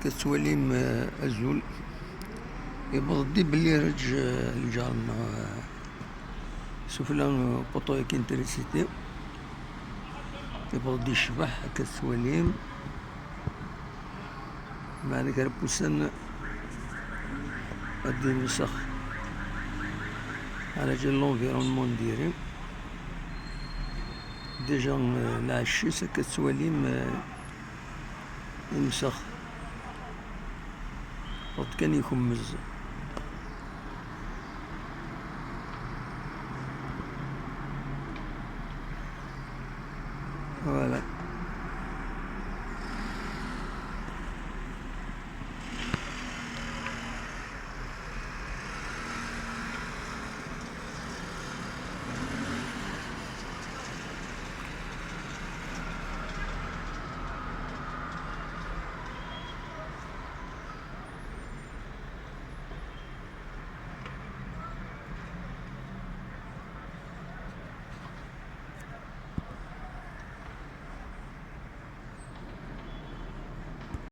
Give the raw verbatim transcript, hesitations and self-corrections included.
Akka tettwalim, eh, azul. Yewweḍ-d i Bellireǧ, eh, lǧar-nneɣ, eh, sufella, eh, puṭu-agi n trisiti. Yewweḍ-d yecbeḥ, akka tettwalim. Meɛna kra n wussan ad d-imsex ɛla ǧal l'environnement n diri. Déjà, eh, lɛecc-is akka tettwalim, eh, imsex. Ɣed kan ikemmez. Voilà.